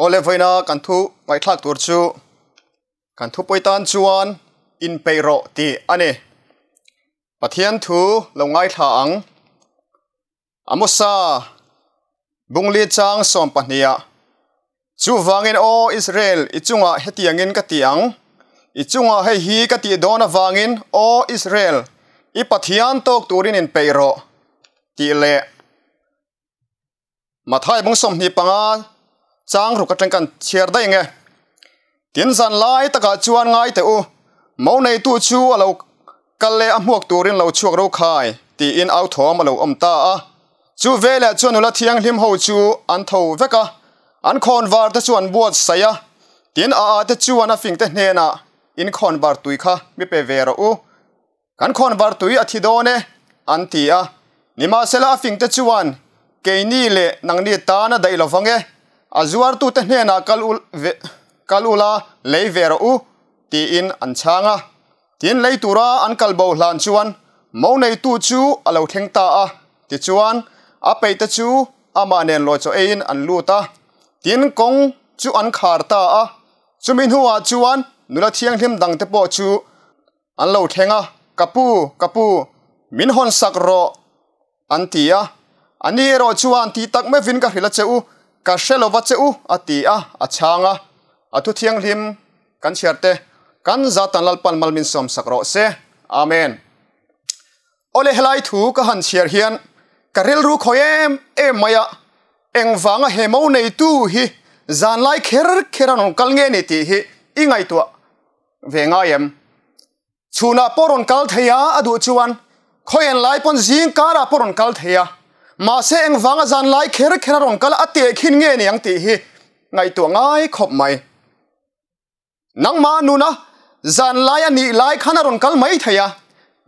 Awle vawiina kan thu ngaihthlak tur chu kan thupui tan chuan inpeih rawh tih a ni. Pathian thu lo ngaithla ang. Amosa bungli chang sawm pahniha Chuvangin aw Israel i chungah hetiangin ka ti ang, i chungah hei hi ka tih dawn avangin aw Israel i Pathian tawk turin inpeih rawh tih leh Mathai bung 25 chang ruk atang kan chhiar daih nge. Tin zan lai takah chuan ngai teh u, mo neitu chu a lo kal leh a hmuak turin lo chhuak ro khai tiin au thawm a lo awm ta a. Chu veleh chuan nula thianghlim ho chu an tho vek a, an khawn var te chu an buat saih a. Tin a a te chuan a fing te hnenah, In khawn var tui kha mi pe ve rawh u. Kan khawn var tui a thi dawn e, an ti a. Nimahsela a fing te chuan, Keini leh nangni tan a daih lovang e, a zuartute hnenah kal u kal ula lei ve rawh u, tiin an chhang a. Tin lei tura an kal bo hlan chuan mo neitu chu a lo thleng ta a. Tichuan, a peihte chu amah nen lawi chaw eiin an lut a. Tin kawng chu an khar ta a. Chumi hnuah chuan nula thianghlim dangte pawh chu An lo thleng a, Ka pu, ka pu, min hawn sak rawh, an ti a. A ni erawh chuan tih tak meuhin ka hrilh a che u, ka hre lova che u, a ti a, a chhang a. A thu thianghlim kan chhiar te, kan zatan Lalpan mal min sawm sak rawh se. Amen. Awle helai thu ka han chhiar hian ka rilru khawi em em mai a, engvanga he mo neitu hi zanlai kher kher a rawn kal nge ni tih hi i ngaihtuah ve ngai em? Chhunah pawh rawn kal thei a, a duh chuan khawian lai pawn zing karah pawh rawn kal thei a, mahse engvanga zan lai kher kher a rawn kal a tehkhin nge ni ang tih hi ngaihtuah ngai khawp mai. Nangmah nuna zan lai a nih lai khan a rawn kal mai thei a,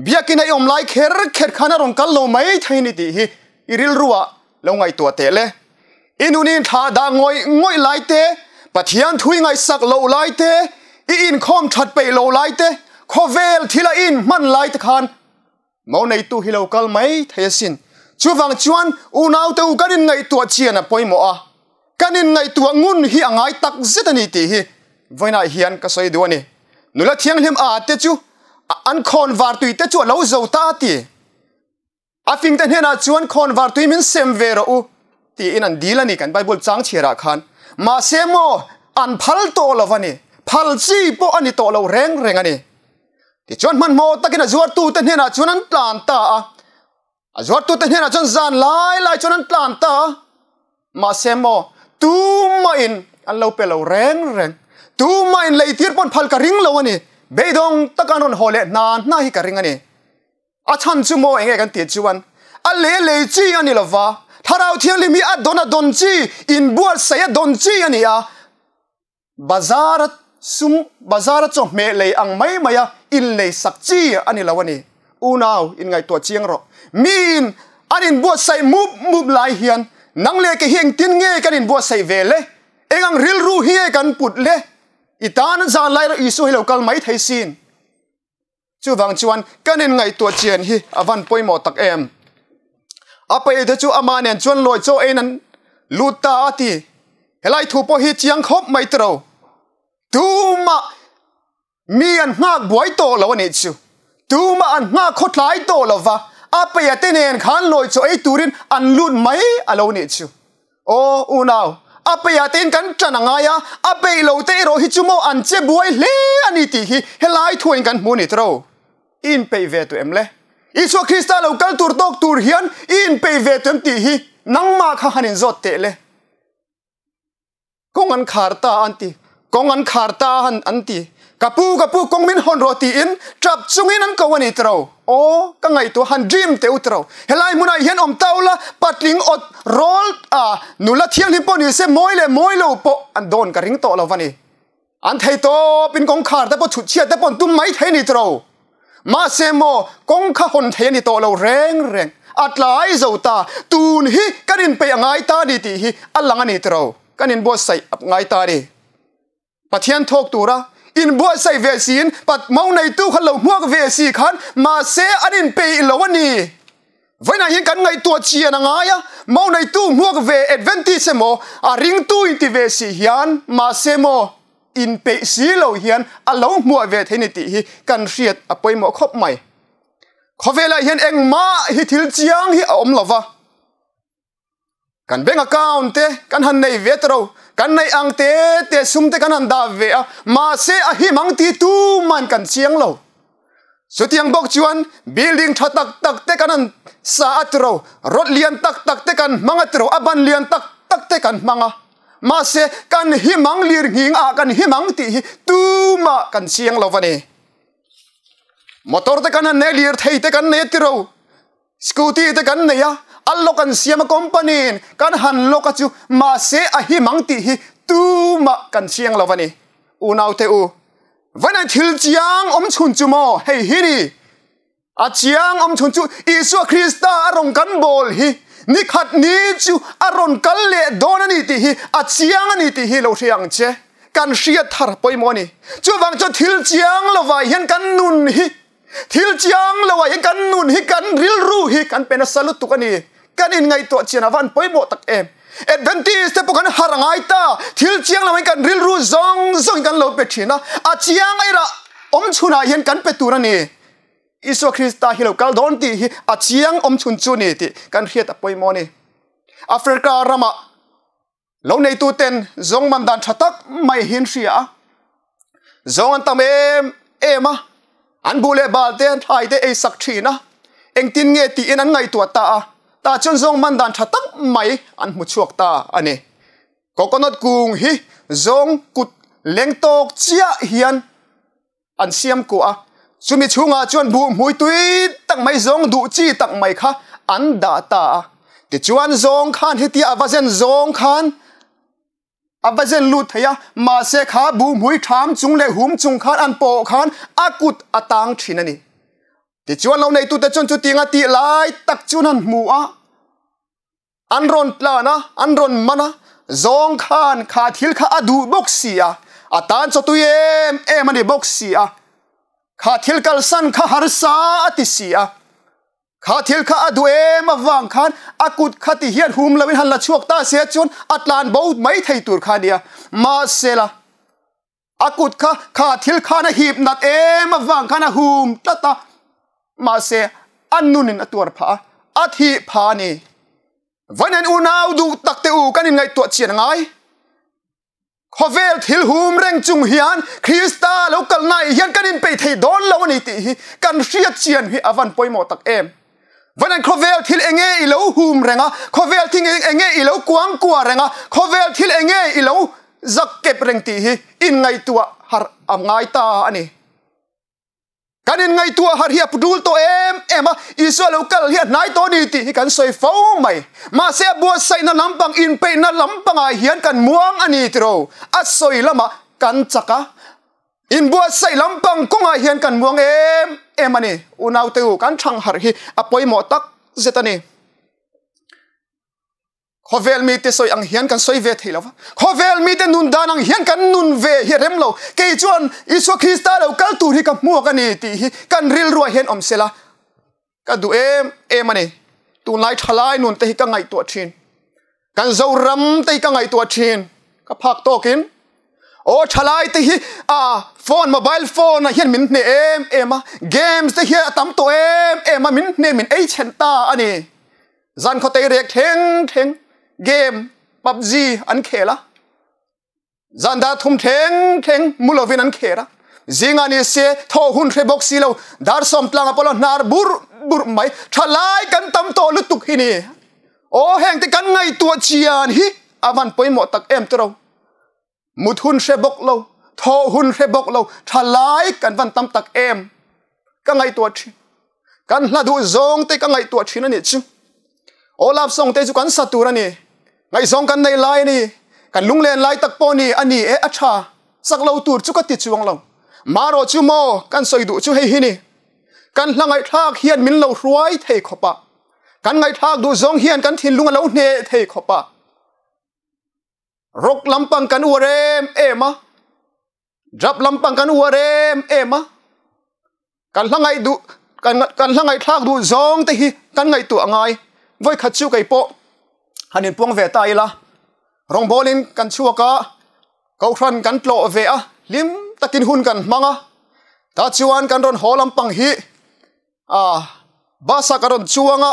biakin a i awm lai kher kher khan a rawn kal lo mai thei ni tih hi i rilruah lo ngaihtuah teh le. I nunin thlah dah ngawih ngawih lai te, Pathian thui ngaihsak loh lai te, i inkhawm that peih lo lai te, khawvel thil a in hman lai te khan mo neitu hi lo kal mai thei asin. Chuvang chuan unaute u kan inngaihtuah chian a pawimawh a, kan inngaihtuah ngun hi a ngai tak zet a ni tih hi vawiinah hian ka sawi duh a ni. Nula thianghlim a te chu an khawn vartui te chu a lo zo ta a ti. A fingte hnenah chuan khawnvar tui min sem ve rawh u tiin an dil a ni kan Bible chang chhiarah khan. Mahse maw an phal tawh lo a ni. Phal chi pawh a ni tawh lo reng reng a ni. Tichuan hmanhmawh takin a zuartute hnenah chuan an tlan ta a. A zuartute hnenah chuan zan lai lai chuan an tlan ta a. Mahse maw tumahin an lo pe lo reng reng. Tumahin leitir pawn phal ka ring lo a ni. Beidawng taka an rawn haw leh hna hna hi ka ring a ni. A chhan chu maw enge kan tih chuan a leh lei chi a ni lova, Thlarau Thianghlim hi a dawn a dawn chi, inbuatsaih a dawn chi a ni a, bazar a sum bazar a chawhmeh lei ang mai mai a inlei sak chi a ni lo a ni. Unau inngaihtuah chiang rawh. Miin an inbuatsaih mup mup lai hian nang leh ke hi engtin nge kan inbuatsaih ve le? Eng ang rilru hi nge kan put le? I tan zan lai erawh Isua hi lo kal mai thei sin. Chuvang chuan kan inngaihtuah chian hi a van pawimawh tak em. A paite chu amah nen chuan lawi chaw eiin an lut ta a ti. Helai thu pawh hi chiang khawp mai tiro. Tumah mi an nghak buai tawh lo a nih chu. Tumah an nghak khawtlai tawh lo va, a paite nen khan lawi chaw ei turin an lut mai a lo nih chu. Aw unau, a peih tein kan ṭan a ngai a, a peih lo te erawh hi chu maw an che buai hle a ni tih hi helai thuain kan hmu a ni tiro. I inpeih ve tawh em le? Isua Krista lo kal tur tawk tur hian i inpeih ve tawh em tih hi nangmah kha han inzawt teh le. Kawng an khar ta an ti. Kawng an khar ta han an ti. Ka pu, ka pu, kawng min hawn rawh tiin ṭap chungin an ko a ni tiro. Aw, ka ngaihtuah han dream teh u tiro. Helai hmunah hian awm ta ula, patling awt rawl a nula thianghlim pawh ni se mawi leh mawi lo pawh an dawn ka ring tawh lo va ni. An thei tawpin kawngkhar te pawh chhutchhiat te pawh an tum mai thei a ni tiro. Mahse maw, kawng kha hawn thei a ni tawh lo reng reng. A tlai zo ta, tun hi kan inpeih a ngai ta a ni tih hi a lang a ni tiro. Kan inbuatsaih a ngai ta a ni. Pathian thawk tura inbuatsaih ve siin pat mo neitu kha lo hmuak ve si khan mahse an inpeih lo a ni. Vawiinah hian kan ngaihtuah chian a ngai a, mo neitu hmuak ve Adventist emaw a ringtu inti ve si hian mahse maw inpeih si lo hian a lo hmuah ve thei ni tih hi kan hriat a pawimawh khawp mai. Khawvelah hian engmah hi thil chiang hi a awm lo va. Kan bank account te kan han nei ve ta ro, kan neih ang te te sum te kan han dah ve a, mahse a him ang ti tuman kan chiang lo. Chutiang bawk chuan building tha tak tak te kan han sa a tiro, rod lian tak tak te kan hmang a tiro, a ban lian tak tak te kan hmang a. Mahse kan him ang lir nghing ah kan him ang tih hi tumah kan chiang lo a ni. Motor te kan han nei, lir thei te kan nei a tiro, scooty te kan nei a, a lock an siam a company in kan han lock a chu mahse a him ang tih hi tumah kan chiang lo a ni. Unaute u, Vawiin thil chiang awm chhun chu maw hei hi ni? A chiang awm chhun chu Isua Krista a rawn kan bawl hi ni khat ni chu a rawn kal leh dawn a ni tih hi a chiang a ni tih hi lo hria ang che. Kan hriat thar pawimawh a ni. Chuvang chuan thil chiang lovah hian kan nun hi, thil chiang lovah hian kan nun hi, kan rilru hi kan pe nasa lutuk a ni. Kan inngaihtuah chian a van pawimawh tak em. Adventist te pawh kan harh a ngai ta. Thil chiang lo in kan rilru zawng zawng in kan lo pe thin a. A chiang eirah awm chhunah hian kan pe tur a ni. Isua Krista hi lo kal dawn tih hi a chiang awm chhun chu ni tih kan hriat a pawimawh a ni. Africa ramah lo neitu ten zawng man dan tha tak mai hi an hria a. Zawng an tam em em a, an buh leh bal te an thlai te ei sak thin a, engtin nge tiin an ngaihtuah ta a, tah chuan zawng man dan tha tak mai an hmu chhuak ta a ni. Coconut kung hi zawng kut leng tawk chiah hian an siam kuah a, chumi chhungah chuan buh hmui tui tak mai zawng duh chi tak mai kha an dah ta a, tichuan zawng khan hetia a va zen zawng khan A va zen lut thei a, mahse kha buhmui ṭham chung leh hum chung khan an pawh khan a kut a tang ṭhin a ni. Tichuan lo neitute chuan chutianga tih lai tak chuan an hmu a, an rawn tlan a, an rawn man a, zawng khan kha thil kha a duh bawk si a, a tan chawtui em em a ni bawk si a, kha thil kalsan kha harsa a ti si a. Kha thil kha a duh em avang khan a kut kha ti hian hum loin han la chhuak ta se chuan a tlan bo mai thei tur kha a nia. Mahsela, a kut kha kha thil khan a hip nat em avang khan a hum tlat a, mahse a nunin a tuar phah a, a thih phah a ni. Vawiin unau duh tak te u kan inngaihtuah chian a ngai. Khawvel thil hum reng chung hian Krista lo kalnaah hian kan inpeih thei dawn lo a ni tih hi kan hriat chian hi a van pawimawh tak em. Vawiin khawvel thil enge i lo hum reng a, khawvel thil enge i lo kuang kua reng a, khawvel thil enge i lo zak kep reng tih hi inngaihtuah harh a ngai ta a ni. Kan inngaihtuah harh hi a pudul tawh em em a, Isua lo kal hi a hnai tawh a ni tih hi kan sawi fo mai. Mahse a buatsaihna lampang, inpeihna lampangah hian kan muang a ni tiro. A sawi lamah kan chak a, inbuatsaih lampang kawngah hian kan muang em em a ni. Unaute u, kan thang harh hi a pawimawh tak zet a ni. Khawvel mite sawi ang hian kan sawi ve thei lo va, khawvel mite nun dan ang hian kan nun ve hi a rem lo. Kei chuan Isua Krista lo kal tur hi ka hmuak a ni tih hi kan rilruah hian awm sela ka duh em em a ni. Tunlai thalai nun te hi ka ngaihtuah thin. Kan Zoram te hi ka ngaihtuah thin. Ka phak tawkin aw thalai te hi a phone mobile phone ah hian min hneh em em a, games te hian a tam tawh em em a, min hneh min ei chhen ta a ni. Zan khawtei rek thleng thleng game PUBG an khel a, zan dar thum thleng thleng mu lovin an khel a, zingah ni se thaw hun hre bawk si lo, dar sawm tlang a pawh hnar bur bur mai, thalai kan tam tawh lutuk hi ni. Aw heng te kan ngaihtuah chian hi a van pawimawh tak em tiro. Mut hun hre bawk lo, thaw hun hre bawk lo, thalai kan van tam tak em ka ngaihtuah thin. Kan hla duh zawng te ka ngaihtuah thin a nih chu. Aw love song te chu kan sa tur a ni. Ngaihzawng kan nei lai a ni. Kan lunglen lai tak pawh ni a ni e a tha. Sak lo tur chu ka ti chuang lo. Marawh chu maw kan sawi duh chu hei hi ni. Kan hla ngaihthlak hian min lo hruai thei khawp a. Kan ngaihthlak duh zawng hian kan thinlung a lo hneh thei khawp a. Rock lampang kan uar em em a, drap lampang kan uar em em a, kan hla ngaih duh, Kan kan hla ngaihthlak duh zawng te hi kan ngaihtuah a ngai. Vawikhat chu kei pawh han inpuang ve ta ila, rawngbawlin kan chhuak a, kohhran kan tlawh ve a, hlim takin hun kan hmang a. Tah chuan kan rawn haw lampang hi ah bus ah ka rawn chuang a,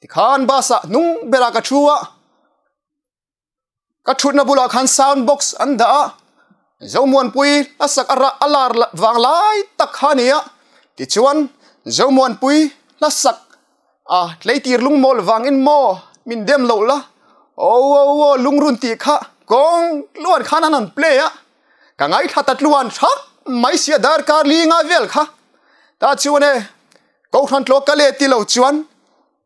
tikhan bus ah hnung berah ka thu a. Ka thutna bulah khan sound box an dah a, Zomuanpui a sak a a lar vang lai tak kha a ni a, tichuan Zomuanpui hla sak a tleitir lungmawl vangin maw min dem loh la, aw aw aw lungrun tih kha kawng tluan khan an han play a, ka ngaithla ta tluan thak mai sia darkar li nga vel kha, tah chuan e Kohhran tlawk ka let ti lo chuan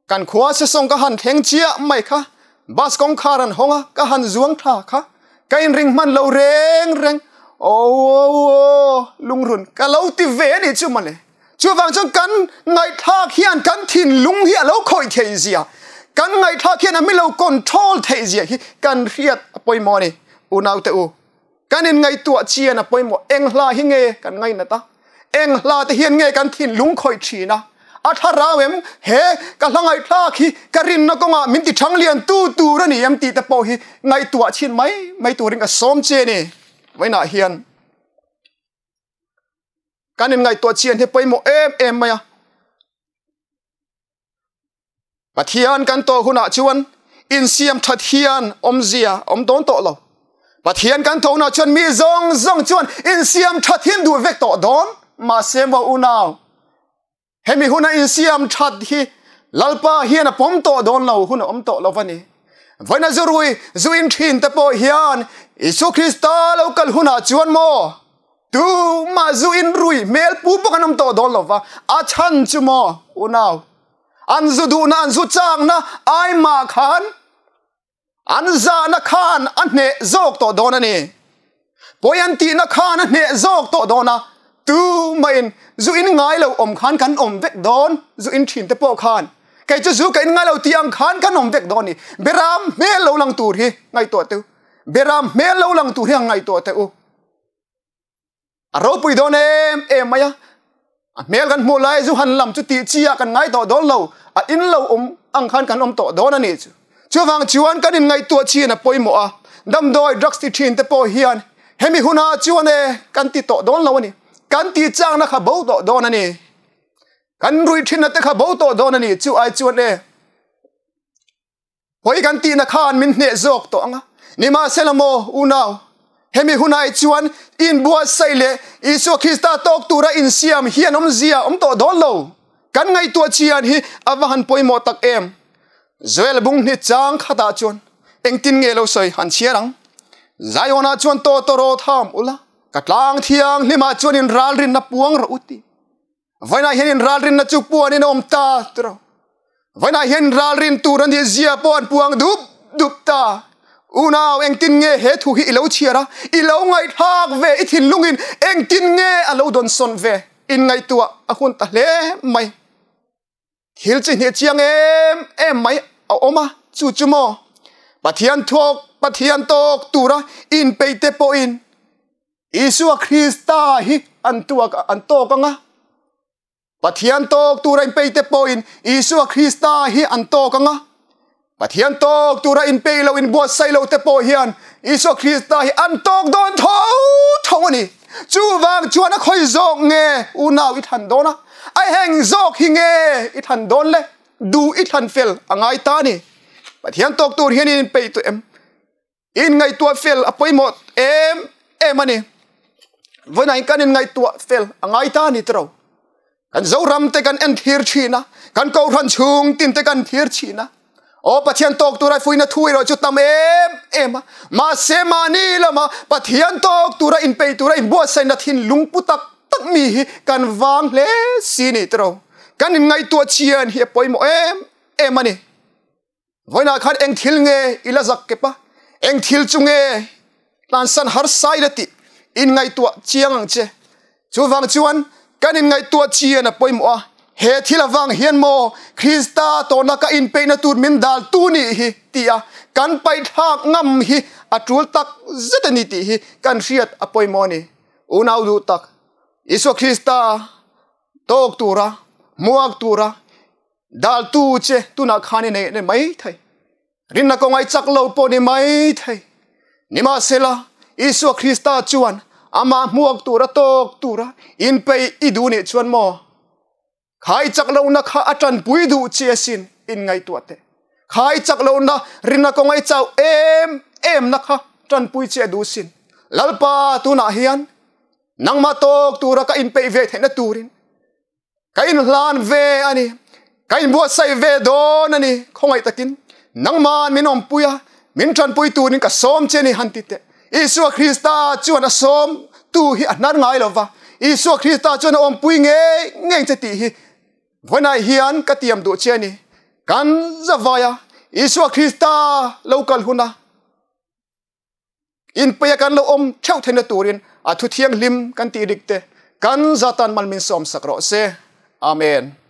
Kan khua sesawng ka han thleng chiah mai kha, bus kawngkhar an hawng a, ka han zuang tha kha, ka inring hman lo reng reng, aw aw aw lungrun ka lo ti ve a nih chu mawle. Chuvang chuan kan ngaihthlak hian kan thinlung hi a lo khawih theih zia, kan ngaihthlak hian a mi lo control theih zia hi kan hriat a pawimawh a ni. Unaute u, Kan inngaihtuah chian a pawimawh. Eng hla hi nge kan ngainat a? Eng hla te hian nge kan thinlung khawih thin a? A thlarau em? He ka hla ngaihthlak hi ka rinna kawngah min ti thang lian tu tur a ni em tih te pawh hi ngaihtuah chhin mai mai turin ka sawm che a ni. Vawiinah hian kan inngaihtuah chian hi pawimawh em em mai a. Pathian kan tawh hunah chuan insiam that hian awmzia awm dawn tawh lo. Pathian kan tawh hunah chuan mi zawng zawng chuan insiam that hian duh vek tawh dawn. Mahse maw unau, hemi huna insiam that hi Lalpa hian a pawm tawh dawn lo hun a awm tawh lo va ni. Vawiina zu rui, zu in thin te pawh hian Isua Krista lo kal hunah chuan maw Tumah zu in rui hmel pu bawk an awm tawh dawn lo va, a chhan chu maw unau, an zu duhna an zu chakna aimah khan an zahna khan a hneh zawk tawh dawn a ni. Pawi an tihna khan a hneh zawk tawh dawn a, tumahin zu in ngai lo awm khan kan awm vek dawn, zu in thin te pawh khan kei chu zu ka in ngai lo tih ang khan kan awm vek dawn a ni. Beram hmel lo lang tur hi ngaihtuah teh u, beram hmel lo lang tur hi ang ngaihtuah teh u. A ropui dawn em em mai a, a hmel kan hmuh lai zu han lam chu tih chi ah kan ngai tawh dawn lo, a in lo awm ang khan kan awm tawh dawn a nih chu. Chuvang chuan kan inngaihtuah chin a pawimawh a, damdawi drugs ti thin te pawh hian hemi hunah chuan e kan ti tawh dawn lo a ni, kan tih chakna kha bo tawh dawn a ni, kan ruih thinna te kha bo tawh dawn a ni, chu ai chuan e. Hawi kan tihna khan min hneh zawk tawh ang a. Nimahsela maw, unau, hemi hunah chuan inbuatsaih leh Isua Krista tawk tura insiam hian awmzia awm tawh dawn lo. Kan ngaihtuah chian hi a va han pawimawh tak em! Joel bunghni chang khatah chuan engtin nge lo sawi han chhiar ang? Zionah chuan tawtawraw tham ula, ka tlang thianghlimah chuan inralrinna puang rawh u ti. Vawiinah hian inralrinna chu puanin a awm ta tiro. Vawiinah hian inralrin tur a nih zia pawh an puang dup dup ta. Unau, engtin nge he thu hi i lo chhiar a, i lo ngaihthlak ve, i thinlungin engtin nge a lo dawnsawn ve? Inngaihtuah a hun ta hle mai. Thil chi hnih chiang em em mai a awm a, chu chu maw? Pathian thuak, Pathian tawk tura inpeihte pawhin Isua Krista hi an tuak an tawk ang a. Pathian tawk tura inpeihte pawhin Isua Krista hi an tawk ang a. Pathian tawk tura inpeih lo, inbuatsaih lo te pawh hian Isua Krista hi an tawk dawn tho tho a ni. Chuvang chuan a khawi zawk nge unau i thlan dawn a, a heng zawk hi nge i thlan dawn le? Duh i thlan fel a ngai ta a ni. Pathian tawk tur hian in inpeih tawh em? In ngaihtuah fel a pawimawh em em a ni. Vawiinah kan in ngaihtuah fel a ngai ta a ni tiro. Kan Zoram te kan en thlir thin a, kan Kohhran chhung tin te kan thlir thin a. Aw Pathian tawk tura fuihna thu erawh chu tam em em a. Mahse mahni lama Pathian tawk tura inpeih tura inbuatsaihna thinlung pu tak tak mi hi kan vang hle si ni tiro. Kan in ngaihtuah chian hi a pawimawh em em a ni. Vawiinah khan eng thil nge i la zak kep a, eng thil chu nge tlansan harsa i la tih inngaihtuah chiang ang che. Chuvang chuan kan inngaihtuah chian a pawimawh a, he thil avang hian maw Krista tawhna ka inpeihna tur min dal tu nih hi ti a kan paihthlak ngam hi a tul tak zet a ni tih hi kan hriat a pawimawh a ni. Unau duh tak, Isua Krista. Tawk tura, muak tura, daltu che tunah khan i nei ni mai thei. Rinna kawnga i chak lo pawh ni mai thei. Nimahsela, Isua Krista chuan amah hmuak tura tawk tura inpeih i duh nih chuan maw? Kha i chak lohna kha a tanpui duh che asin inngaihtuah teh. Kha i chak lohna rinna kawnga i chauh em emna kha tanpui che a duh sin. Lalpa tunah hian nangmah tawk tura ka inpeih ve theihna turin ka inhlan ve a ni. Ka inbuatsaih ve dawn a ni. Khawngaih takin nangmah min awmpui a, min tanpui turin ka sawm che ni han ti teh. Isua Krista chuan a sawm tu hi a hnar ngai lo va, Isua Krista chuan a awmpui ngei ngei che tih hi vawiinah hian ka tiam duh che a ni. Kan zavaia Isua Krista lo kal huna inpeia kan lo awm theuh theihna turin a thu thianghlim kan tih dik te kan zatan mal min sawmsak rawh se. Amen.